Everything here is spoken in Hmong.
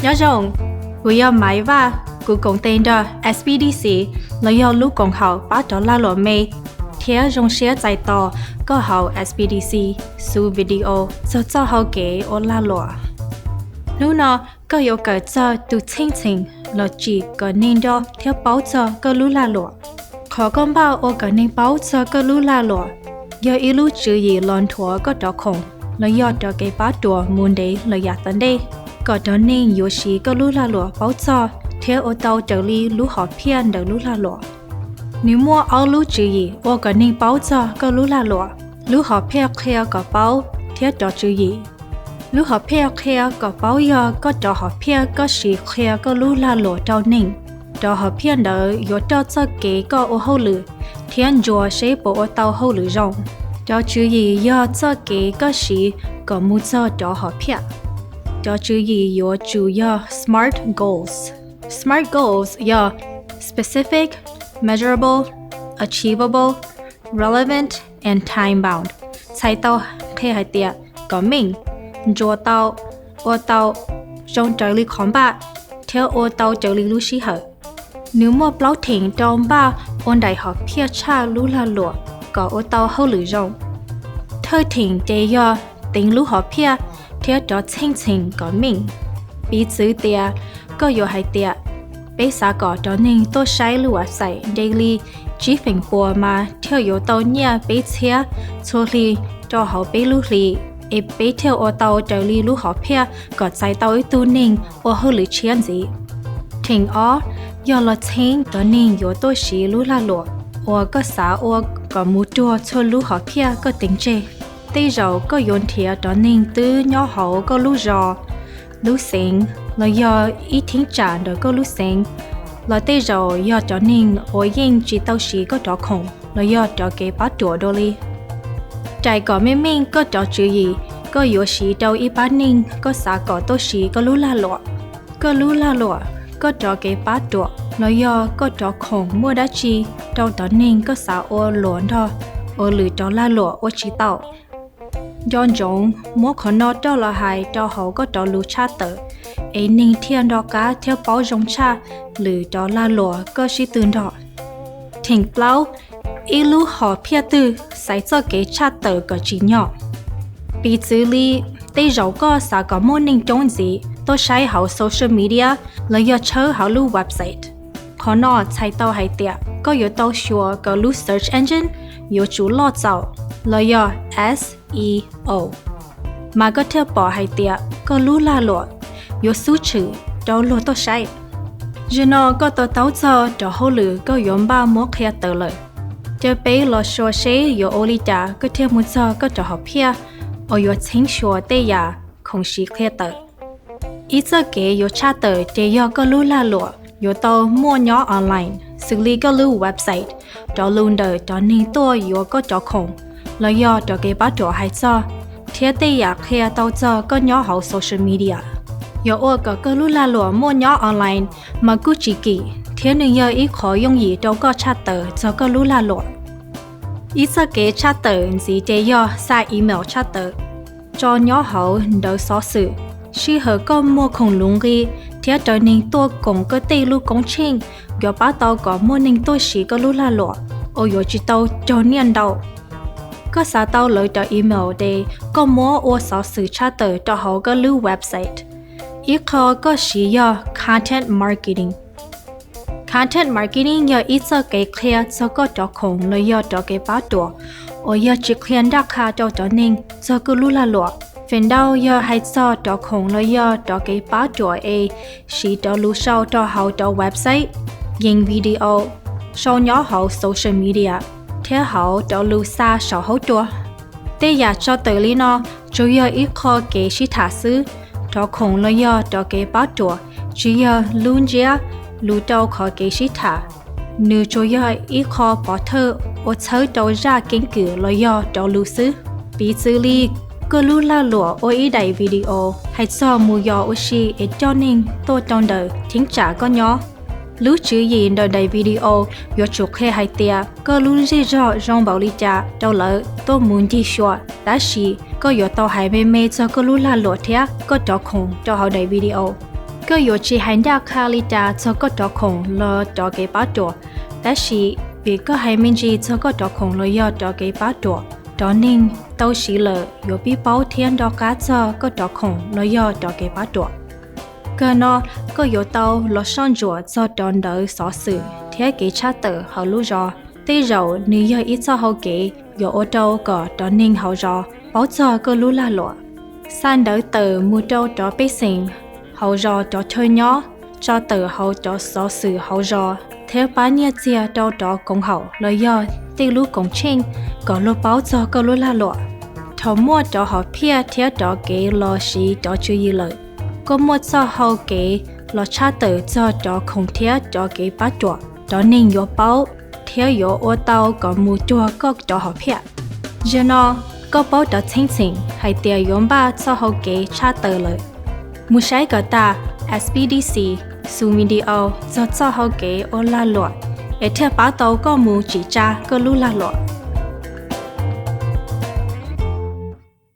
Nyob zoo, kuv yog Maiv Vaj, kuv koom tes nrog S B D C los yog lub koom haum pab rov lag luam me thiab zoo siab txais tos koj hauv S B D C xub video txog txoj hau kev ua lag luam. Hnub no koj yuav kawm txog tus txheej txheem los tsim kom neeg nco thiab paub txog koj lub lag luam. Qhov koj npaj ua kom neeg paub txog koj lub lag luam yog ib lub tswv yim los nthuav koj rov khoom los yog rov kev pab ruam mus ntev lawm yav tom ntej, kom rov neeg yuav siv koj lub lag luam paub txog thiab ua tau raws li lub hom phiaj ntawm lub lag luam. Nws muaj ob lub tswv yim ua kom neeg paub txog koj lub lag luam: lub hom phiaj qhia kom paub thiab rov tswv yim. Lub hom phiaj qhia kom paub yog koj rov hom phiaj koj siv qhia koj lub lag luam rau neeg. Rov hom phiaj ntawd yuav roj txoj kev koj ua hauj lwm thiab ntsuas seb puas ua tau hauj lwm zoo. Rov tswv yim yog txoj kev koj siv kom mus txog rov hom phiaj. Rov tswv yim yuav tsum yog SMART goals. SMART goals yog specific, measurable, achievable, relevant and time-bound. Txhais tau qhia hais tias kom meej, ntsuas tau, ua tau, zoo raws li qhov npaj, thiab ua tau raws li lub sij hawm. Nws muaj plaub theem rau npaj ua nraim hom phiaj tshaj lub lag luam kom ua tau hauj lwm zoo. Thawj theem ces yog teev lub hom phiaj thiab rov txheej txheem kom meej. Piv txwv tias, koj yuav hais tias, peb xav kom rov neeg tuaj saib lub website daily tsib feem pua mas thiaj yuav tau nyiaj peb txhiab txhua hli rau hauv peb lub hli, es peb thiaj ua tau raws li lub hom phiaj kom txais tau ib tug neeg ua hauj lwm tshiab ntxiv. Theem ob yog los txheeb cov neeg yuav tuaj siv lub lag luam uas koj xav ua kom mus ruag txhua lub hom phiaj koj teev tseg. Tej zaum koj yuav nrhiav cov neeg twb nyob hauv koj lub zos, lub xeev los yog ib cheeb tsam ntawm koj lub xeev, los tej zaum yog cov neeg uas yeej tsis tau siv koj rov khoom los yog rov kev pab ruam dua li. Rais kom meej meej koj rov tswv yim, koj yuav siv rau ib pab neeg koj xav kom tuaj siv koj lub lag luam. Koj lub lag luam, koj rov kev pab ruam los yog koj rov khoom muaj dab tsi rau cov neeg koj xav ua luam nrog uas lwm cov lag luam ua tsis tau? Nco ntsoov muab qhov no coj los hais rau hauv koj cov lus tshaj tawm, es neeg thiaj nco qab thiab paub zoo tshaj lwm cov lag luam koj sib tw nrog. Theem plaub, ib lub hom phiaj twg xaiv txoj kev tshaj tawm kom tsim nyog. Piv txwv li, tej zaum koj xav kom muaj neeg coob ntxiv tuaj saib hauv social media los yog tshawb hauv lub website. Qhov no txhais tau hais tias koj yuav tau xyuas kom lub search engine yuav tsum loj txaus los yog S E O, mas koj thiaj pom hais tias koj lub lag luam yuav xub tshwm rau luag tuaj saib. Zaum no koj to taub txog cov hauj lwm koj yuav npaj muab qhia tawm lawm. Caw peb los xyuas seb yuav ua li cas koj thiaj mus txog koj cov hom phiaj uas yuav txheeb xyuas tej yam khoom siv qhia tawm. Ib txoj kev yuav tshaj tawm ces yog koj lub lag luam yuav tau muaj nyob online, xws li koj lub website, cov lus ntawm cov neeg tuaj yuav koj cov khoom los yog rov kev pab ruam hais txog, thiab tej yam qhia tau txog koj nyob hauv social media. Yuav ua kom koj lub lag luam muaj nyob online mas kuj tsis kim, thiab nws yog ib qho yooj yim rau koj tshaj tawm txog koj lub lag luam. Ib txoj kev tshaj tawm ntxiv ces yog xa email tshaj tawm, tso nyob hauv ntawv xov xwm. Sij hawm koj muag khoom luv nqi thiab raws neeg tuaj koom koj tej lub koob tsheej yuav pab tau kom muaj neeg tuaj siv koj lub lag luam uas yuav tsis tau raug nyiaj ntau. Koj xa tau lawv cov email ces koj muab ua xov xwm tshaj tawm rau hauv koj lub website. Ib qho koj siv yog content marketing. Content marketing yog ib txoj kev qhia txog koj cov khoom los yog rov kev pab ruam uas yog tsis qhia nraj qha rau cov neeg txog koj lub lag luam. Feem ntau yog hais txog cov khoom los yog rov kev pab ruam es siv cov lus sau rau hauv cov website, yees video, sau nyob hauv social media, thiab hauv cov lus xa saum huab cua. Tej yam tso tawm li no tsuas yog ib qho kev sib tham xwb. Cov khoom los yog rov kev pab ruam tsis yog lub ntsiab lus rau qhov kev sib tham, nws tsuas yog ib qho pov thawj uas txhawb rau zaj keeb kwm los yog cov lus xwb. Piv txwv li, koj lub lag luam ua ib daim video hais txog mus yos ua si es coj neeg tuaj rau ntawm cheeb tsam koj nyob. Lub tswv yim ntawm daim video yuav tsum qhia hais tias koj lub zej zog zoo npaum li cas rau lawv tuaj mus ncig xyuas, tab sis koj yuav tau hais me me txog koj lub lag luam thiab koj cov khoom rau hauv daim video. Koj yuav tsis hais ncaj qha li cas txog koj rov khoom los rov kev pab ruam, tab sis vim koj hais me ntsis txog koj rov khoom los yog rov kev pab ruam, cov neeg tau siv lawm yuav pib paub thiab nco qab txog koj rov khoom los yog rov kev pab ruam. Kawg no, koj yuav tau los soj ntsuam txog cov ntawv xov xwm thiab kev tshaj tawm hauv lub zos. Tej zaum nws yog ib txoj hau kev yuav ua rau kom cov neeg hauv zos paub txog koj lub lag luam. Xa ntawv tawm mus rau cov pej xeem hauv zos cov chaw nyob, tso tawm hauv cov xov xwm hauv zos thiab pab nyiaj txiag rau cov koom haum los yog tej lub koom tsheej kom luag paub txog koj lub lag luam. Thaum muaj cov hom phiaj thiab cov kev los siv cov tswv yim lawm, koj muaj txoj hau kev los tshaj tawm txog cov khoom thiab cov kev pab ruam. Cov neeg yuav paub thiab yuav ua tau kom mus cuag koj cov hom phiaj. Zaum no, koj paub cov txheej txheem hais tias yuav npaj txoj hau kev tshaj tawm lawm. Mus saib kom tas S B D C xu video txog txoj hau kev ua lag luam es thiaj pab tau koj mus tsim tsa koj lub lag luam.